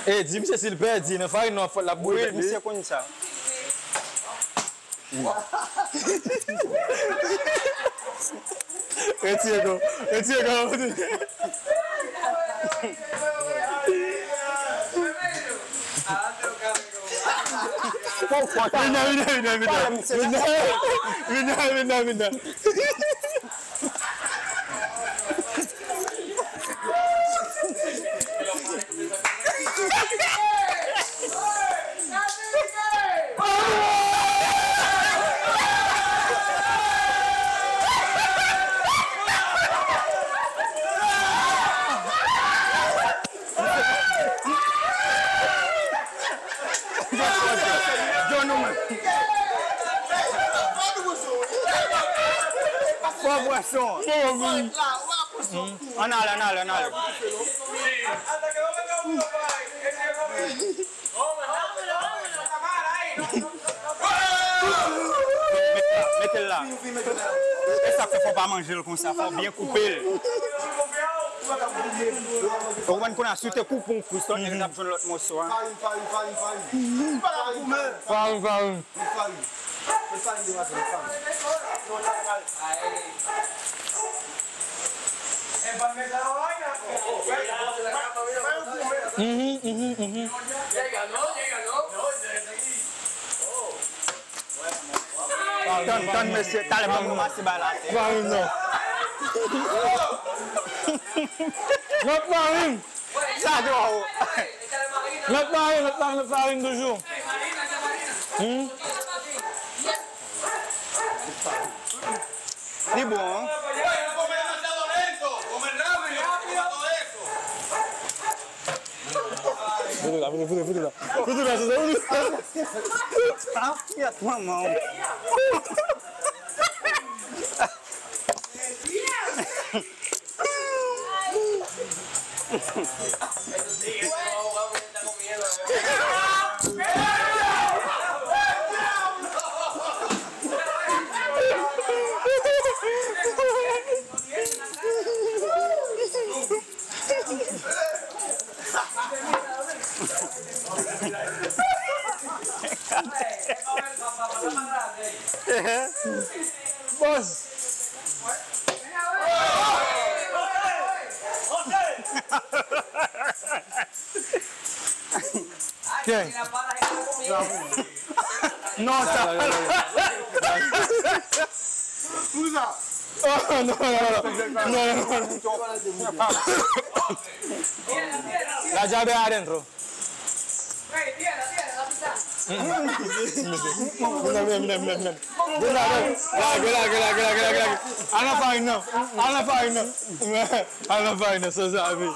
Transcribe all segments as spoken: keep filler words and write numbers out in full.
E, di misye si l pèdi nan farin nan, fò l ap boule tèt li. Wi, misye konn sa. Retire kò, retire kò. Vina, vina, vina, vina. Vina, vina, vina, vina. Fò bwason. Ann ale, ann ale, ann ale. Mete l la. E sa k fè fò pa manje l konsa, fò byen koupe l. Ou konprann kounye a, si w te koupe yon kou, sòt li t ap jwenn lòt mòso a. Farin, farin, farin, farin. Farin, farin. Mhm, mhm, mhm. Tann, tann, mesye, talè m ap pase ba la. Farin, non. Lòt farin. Sa dwòl. Lòt farin, lòt farin, lòt farin toujou. Hmm? Li bon, hein? Fout ou la, fout ou, fout ou, fout ou la. Fout ou la, se sa, fout ou la. Ah, pyèt manman w. Bòs! Kè. Non, sa. Scusa. Oh, no, no, no, no. No, no, no. La llave adentro. Mira, mira, mira, mira, mira. Mira, mira. Lage, lage, lage, lage, lage, lage. Al nan farin nan. Al nan farin nan. Al nan farin nan, sa, sa, vi.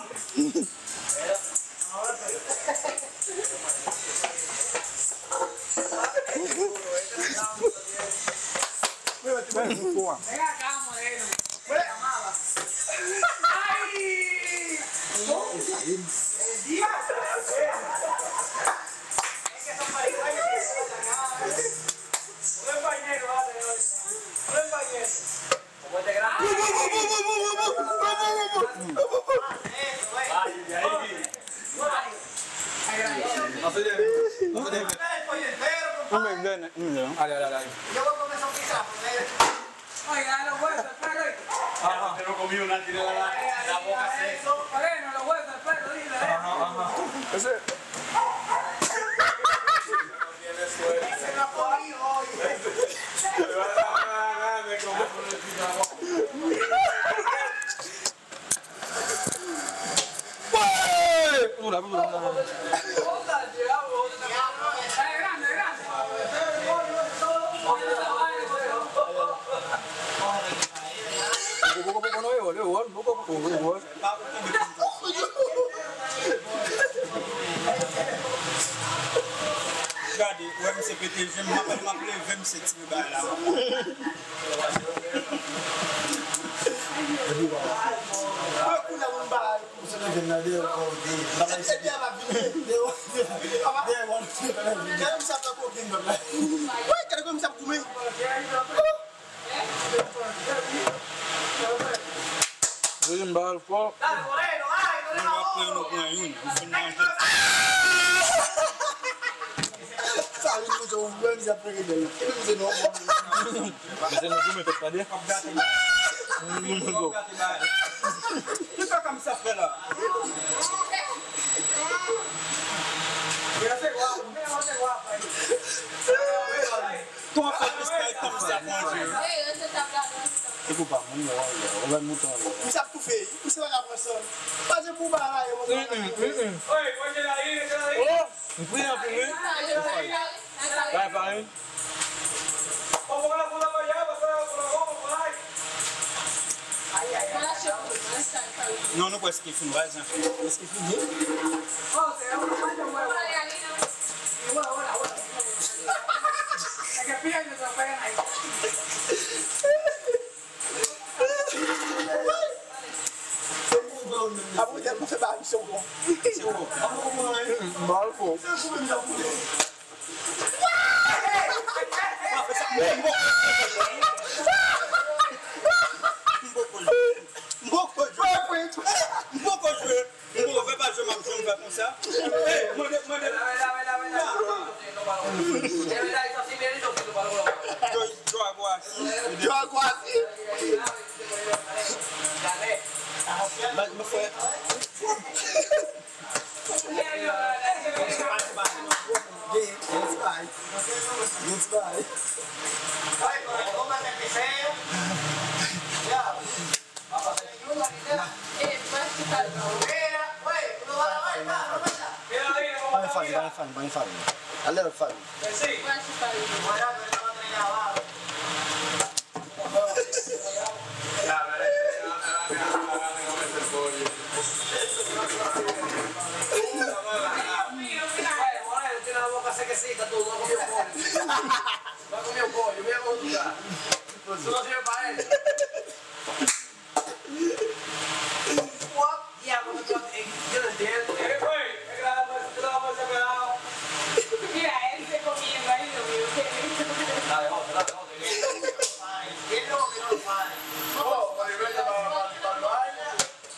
Ajá. Pero comí una tirada la, la boca seca. Ajá, ajá. Ese. Gade, wè misye pete je m, m ap, m ap leve misye tire bagay la. Mwen kounye a moun bagay pou se leve nan deyò kote. Epi a va vini. Deyò. Deyò. Gade misye ap nan kokenn pèp la. Wi, gade kòman misye ap goumen. Veye m ba l fò. Mwen ap pran nou pran youn. Ou fin manje. Misye ap fè rebèl la. Epi misye non. Misye nou goumen tèt tande. Ap gate bagay. Ap gate bagay. Ki kaka misye ap fè la? Mwen se wa, mwen se wa. Tou an fè freestyle tanm sa manje. Se pou pa moun yo, yo, yo, yo, mouton yo. Misye ap toufe, misye pa ka pran san. Pa gen pou ba la, yo, mwen. Mm, mm, mm, mm. Oh, m priye anpil, wi. Bay farin. Non, nou prèske fin, bay farin. Prèske fini. Apre tèlman fè bagay misyon bon. Se bon. Bon, bon. M poko jwe. M poko jwe. M poko jwe. M poko jwe. M poko fè pa jwe, m ap jwe, m fè konsa. Ey, mande, mande. Jwa, jwa, jwa. Jwa, jwa. Ba, ba, fè. Ban fali, ban fali, ban fali. Ale fali.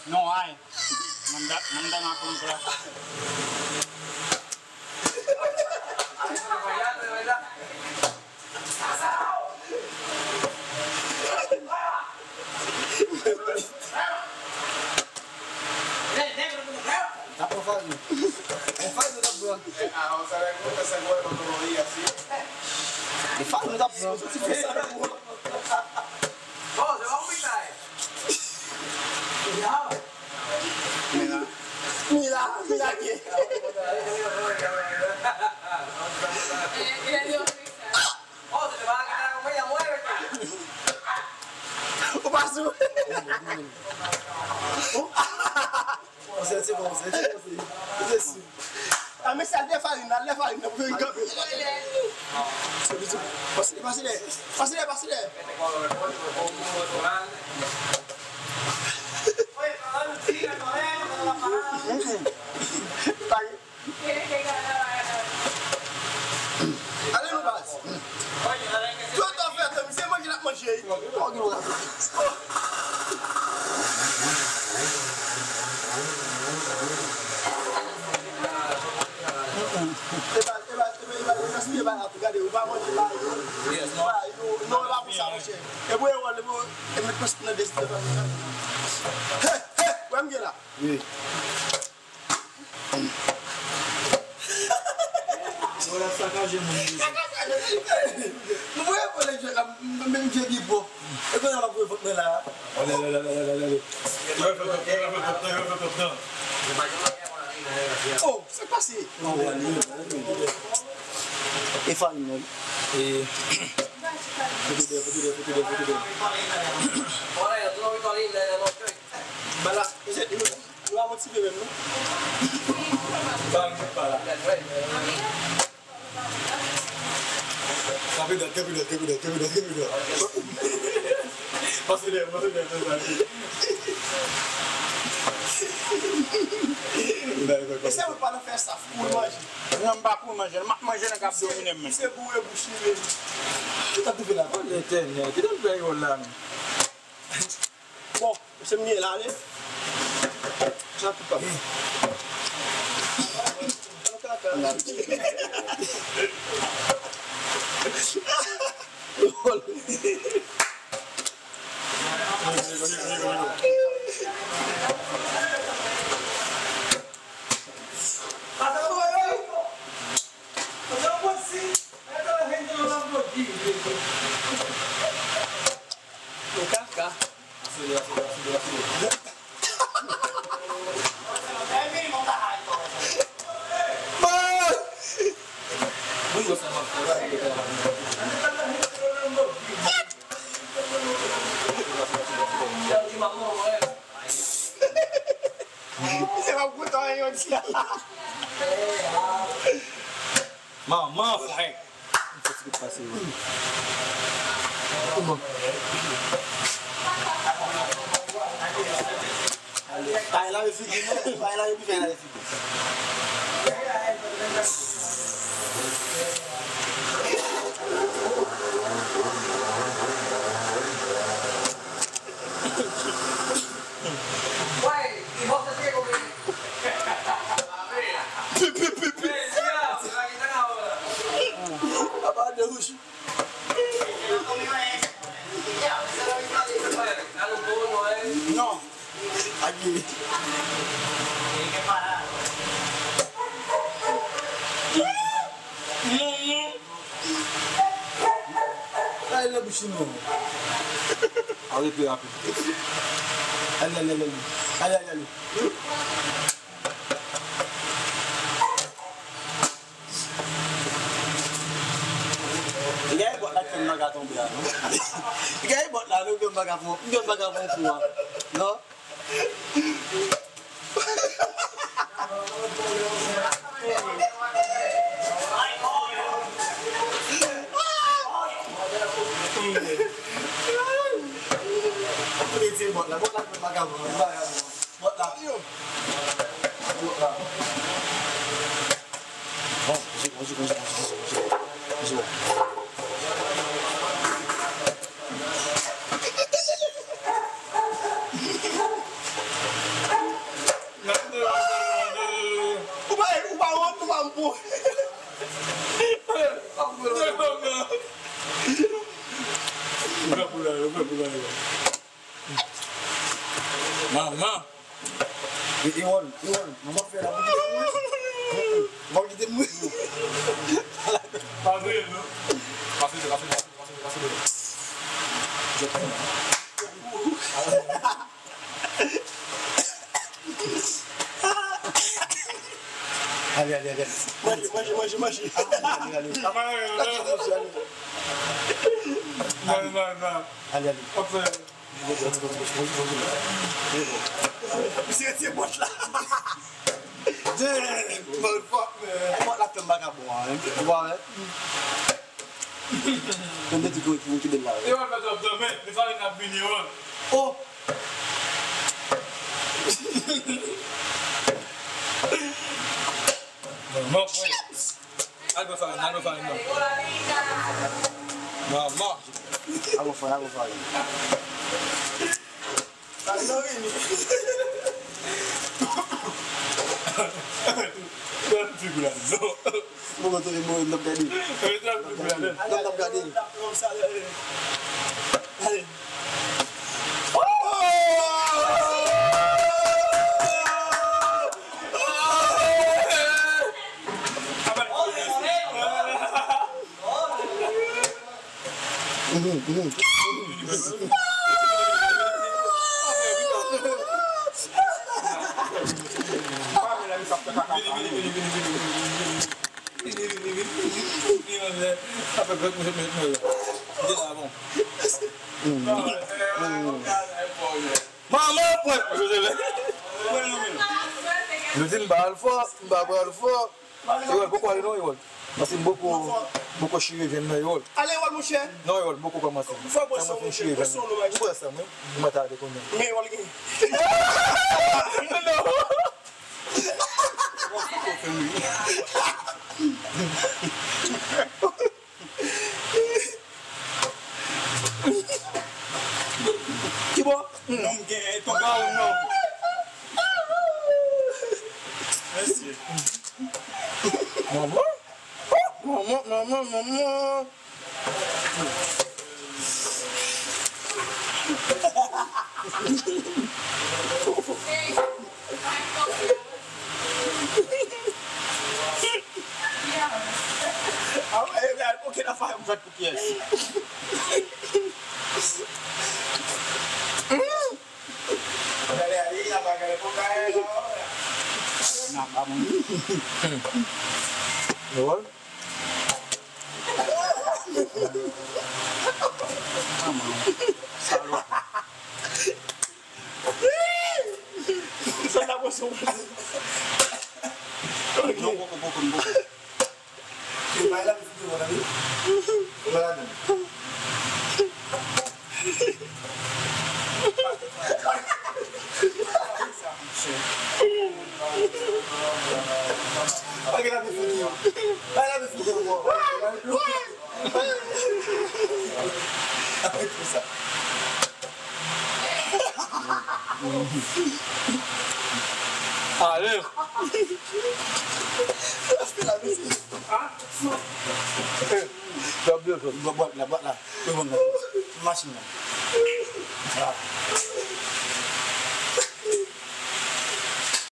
No hay. Manda, manda na comprar. N ap pran farin. E farin nou t ap pran. E farin nou t ap pran. Mila. Mila, Mila ke. Ou pa sou. Ou senti bon, ou senti bon, ou senti bon. A, mesye, al lè farin nan, al lè farin nan pou vin kanpe. Pase lè, pase lè, pase lè, pase lè. Ale nou baz. Tout an fè tan, misye manje l ap manje. E baz, e baz, e baz, e baz, gaspiye bal la tou, gade, ou pa manje bal yo. Yes, non. Bal yo, non, e pa pou sa, monchè. E pou e wòl, e pou, e met prèske nan de, de, he, he, wè m gen la. Wi. Sa w ap sakaje moun yo. Mwen voye vòlè jwèt la, m, m, menm je Bibo. E kounye a m ap voye vòt mwen la. Ale, ale, ale, ale, ale, ale. Yo fè top nan, yo fè top nan, yo fè top nan. Oh, sa k pase? Non, ale, ale. E farin nan. E. Foto de, foto de, foto de, foto de. Bala, mesye, nou pa motive menm, non? Sa m di pa la. Kanpe dwat, kanpe dwat, kanpe dwat, kanpe dwat, kanpe dwat. Pase dèyè, pase dèyè, pase dèyè. E se mwen pa nan fè sa, pou manje. Non, m pa pou manje, m ap manje nan k ap domine m menm. Se boure bouch li menm. Ki t ap toufe la? O Letènèl, ki t ap fè yo la menm? Bon, se m ye la, ale. Sa tout pa bon. An kaka. Kòl. Kaka. Se pa pou tan yo di a. Manman frè. Mwen fè ti kout pase yo. Pa lave figi non, pa lave figi. Pi, pi, pi, pi. Apa ada Rush? Non. Agi. Ay, nan bouch li non. Arete rapid. Ale, ale, ale, ale. Ale, ale, ale. Gade bòt la k fè m pa ka tonbe a, non? Gade bòt la, non, m pa ka fè, m pa ka fè kou a. Non? Bòt la, bòt la, bòt la. Bòt la. Bòt la. Bon, konje, konje, konje. Ou pa, ou pa wont, ou pa pou. Manman. E, Ewòl, Ewòl, manman fè la pou kite m. Manman kite m. Pase, non? Pase, pase, pase, pase, pase. Ale, ale, ale. Manje, manje, manje, manje. Ale, ale, ale. Non, non, non. Ale, ale. Misye retire bòt la. Damn, motherfucker, man. Bòt la fè m vagabon an, hein. Ou pa wè? Mwen te di pou, pou kite l la. Yo, mwen fè twòp tan, men, men farin ap vini, wi. Oh! Non, non, frè. Al pran farin, al pran farin nan. Manman. Al pran farin, al pran farin. Farin nan vini. Gad figi la, non. Mwen konn tounen mwen, m t ap gade. Mwen t ap gade. Mwen t ap gade. Ale. Manman pwent. Nou di n pa al fò, n pa pral fò. Ewòl, poko ale non, Ewòl. Paske m poko, poko chire vyann nan, Ewòl. Ale, Ewòl, monchè. Non, Ewòl, m poko kòmanse. Fò pran sa, monchè, pran sa, non, m pran sa, mwen. M mwen ta ale konnen. Men, Ewòl, gen. Non. Ki bò? Non, m gen, tonbe ou non. Mèsi. Manman? Manman, manman, manman. Ah ouais, eh bien, ok, la fè yon fèt pou kiyès? Gade, gade, la pa gade pou gade, non. Nan, pa bon. Drôle. Salop. Sa ta pase w. Non, poko, poko, poko. Bay la figi w, tande. Bay la figi w. Bay la figi w. Bay la figi w. Arete sa. Ale. Bwat la, bwat la. Machin nan. Ah.